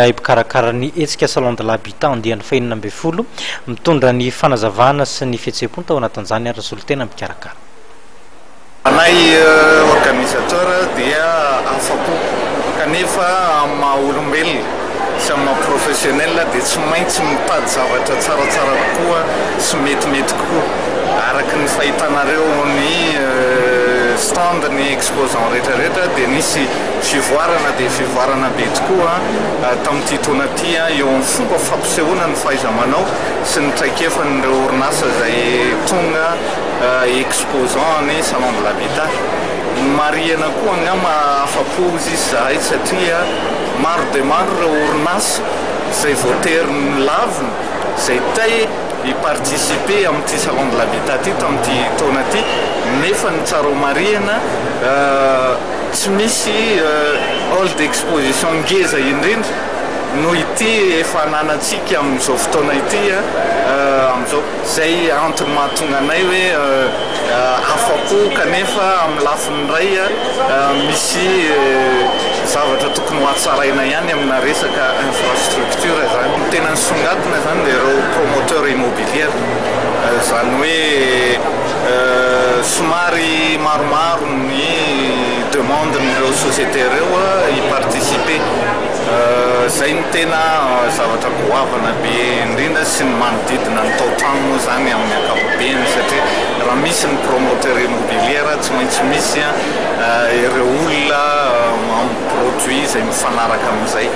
Mpikarakara ny hetsika Salon de l'Habitat andiany faha-16, mitondra ny fanazavana sy ny fihetseham-po tao anatin'izany ary ny solontena mpikarakara. Anay organisateur dia afa-po, kanefa amin'ny maha olombelona sy amin'ny maha professionnel dia tsy maintsy mitady zavatra tsaratsara kokoa sy metimety kokoa. Araka ny fahitanareo ny stand ny exposant rehetrarehetra dia nisy fivoarana dia fivoarana be tokoa tamin'ity taona ity eo amin'ny fomba fampisehoana ny fahaiza-manao sy ny traikefan'ireo orinasa izay tonga exposant ny Salon de l'Habitat. Marihana koa angamba afa-po izy izahay satria maro dia maro ireo orinasa izay voatery nolavina izay te hi-participer amin'ity Salon de l'Habitat ity tamin'ity taona ity, nefa ny tsara ho marihana, Tsy misy hall d'exposition ngeza indrindra noho ity efa ananantsika amin'izao fotoana ity amin'izao. Izay antony mahatonga anay hoe afa-po kanefa amin'ny lafiny iray misy zavatra tokony ho hatsaraina ihany amina resaka infrastructure izany. Ny tena nisongadina izany dia ireo promoteur immobilier, izany hoe somary maromaro ny demande-n'ireo société ireo hi-participer. Izay no tena zavatra goavana be indrindra sy ny manodidina ny tao-trano moa izany amin'ny ankapobeny satria raha misy ny promoteur immobilier tsy maintsy misy ireo olona amin'ny produit izay mifanaraka amin'izay.